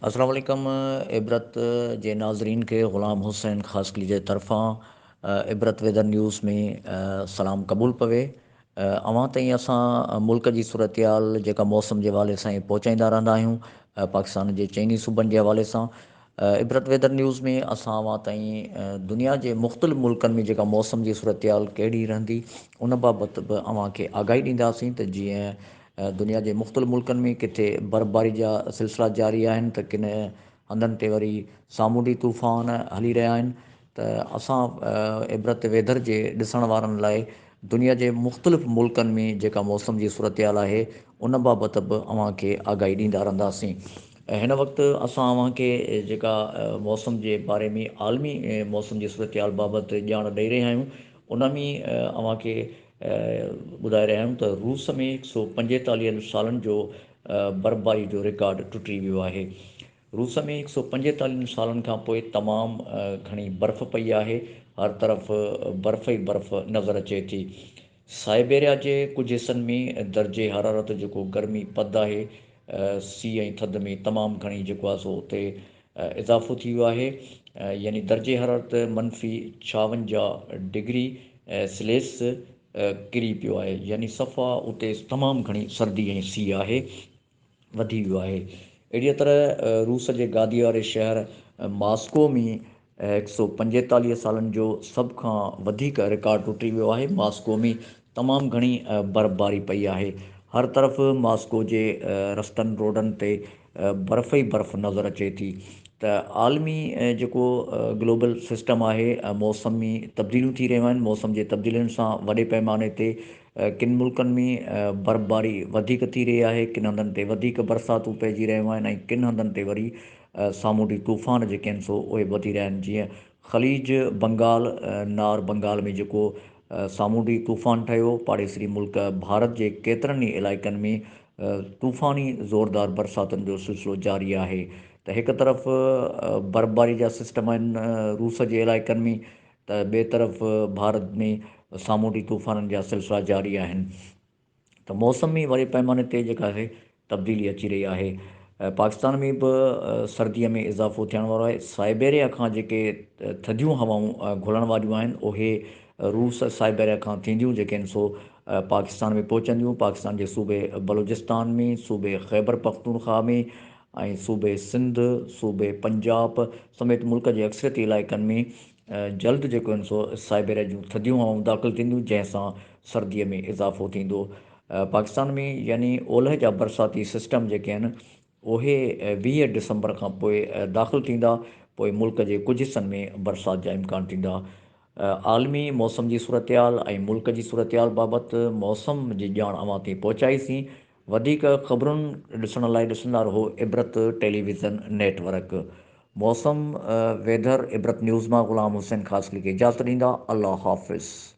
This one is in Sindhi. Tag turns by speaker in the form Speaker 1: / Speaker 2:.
Speaker 1: السلام عليڪم عبرت جي ناظرين کي غلام حسين خاصخيلي جي طرفان عبرت ويدر نيوز ۾ سلام قبول پوي. اوهان تائين اسان ملڪ جي صورتحال جيڪا موسم جي حوالي سان پهچائيندا رهندا آهيون، پاڪستان جي چئني صوبن جي حوالي سان. عبرت ويدر نيوز ۾ اسان اوهان تائين دنيا جي مختلف ملڪن ۾ جيڪا موسم جي صورتحال ڪهڙي رهندي ان بابت به اوهان کي آگاهي ڏينداسين، ته جيئن دنيا جي مختلف ملڪن ۾ ڪٿي برفباري جا سلسلا جاري آهن ته ڪن هنڌن تي وري سامونڊي طوفان هلي رهيا آهن، ته اسان عبرت ويدر جي ڏسڻ وارن لاء دنيا جي مختلف ملڪن ۾ جيڪا موسم جي صورتحال آهي ان بابت به اوهان کي آگاهي ڏيندا رهنداسين. هن وقت اسان اوهان کي جيڪا موسم جي باري ۾ عالمي موسم جي صورتحال بابت ڄاڻ ڏئي رهيا آهيون، ان ۾ اوهان کي ٻڌائي رهيا آهيون ته روس ۾ 145 سالن جو برفباري جو رڪارڊ ٽٽي ويو آهي. روس ۾ 145 سالن کان پوء تمام گهڻي برف پئي آهي، هر طرف برف ئي برف نظر اچي ٿي. سائبيريا جي ڪجهه حصن ۾ درجي حرارت جيڪو گرمي پد آهي، سيء ۽ ٿڌ ۾ تمام گهڻي جيڪو آهي سو اتي اضافو ٿي ويو آهي، يعني درجي حرارت منفي 56 ڊگري سيلسيس ڪري پيو آهي، يعني صفا اتي تمام گهڻي سردي ۽ سيء آهي، وڌي ويو آهي. اهڙيء طرح روس جي گاديء واري شهر ماسڪو ۾ 145 سالن جو سڀ کان وڌيڪ رڪارڊ ٽٽي ويو آهي. ماسڪو ۾ تمام گهڻي برفباري پئي آهي. هر طرف ماسڪو جي رستن روڊن تي برف ئي برف نظر اچي ٿي. ته عالمي جيڪو گلوبل سسٽم آهي، موسمي تبديليون ٿي رهيون آهن. موسم جي تبديلين سان وڏي پئماني تي ڪن ملڪن ۾ برفباري وڌيڪ ٿي رهي آهي، ڪن هنڌن تي وڌيڪ برساتون پئجي رهيون آهن ۽ ڪن هنڌن تي وري سامونڊي طوفان جيڪي آهن سو اهي وڌي رهيا آهن. جيئن خليج بنگال، نار بنگال ۾ جيڪو سامونڊي طوفان ٺهيو، پاڙيسري ملڪ ڀارت جي ڪيترن ئي علائقن ۾ طوفاني زوردار برساتن جو سلسلو جاري آهي. ته هڪ طرف برفباري جا سسٽم آهن روس جي علائقن ۾ ته ٻئي طرف ڀارت ۾ سامونڊي طوفانن جا سلسلا جاري آهن، ته موسم ۾ وڏي پئماني تي جيڪا آهي تبديلي اچي رهي آهي. پاڪستان ۾ به سردي ۾ اضافو ٿيڻ وارو آهي. سائبيريا کان جيڪي ٿڌيون هوائون گهلڻ واريون آهن اهي روس سائبيريا کان ٿينديون جيڪي آهن سو پاڪستان ۾ پهچنديون. پاڪستان جي صوبي بلوچستان ۾، صوبي خيبر پختونخوا ۾ ۽ صوبي سنڌ، صوبي پنجاب سميت ملڪ جي اڪثريتي علائقن ۾ جلد جيڪو آهن سو سائبيريا جون ٿڌيون هوائون داخل ٿينديون، جنهن سان سردي ۾ اضافو ٿيندو. پاڪستان ۾ يعني اولهه جا برساتي سسٽم جيڪي آهن اهي 20 ڊسمبر کان پوء داخل ٿيندا، پوء ملڪ جي ڪجهه حصن ۾ برسات جا امڪان ٿيندا. عالمي موسم جي صورتحال ۽ ملڪ جي صورتحال بابت موسم جي ڄاڻ اوهان تائين پهچائيسين. وڌيڪ خبرن ڏسڻ لاء ڏسندا رهو عبرت ٽيليويزن نيٽ ورڪ. موسم ويڌر عبرت نيوز مان غلام حسين خاصخيلي کي اجازت ڏيندا. الله حافظ.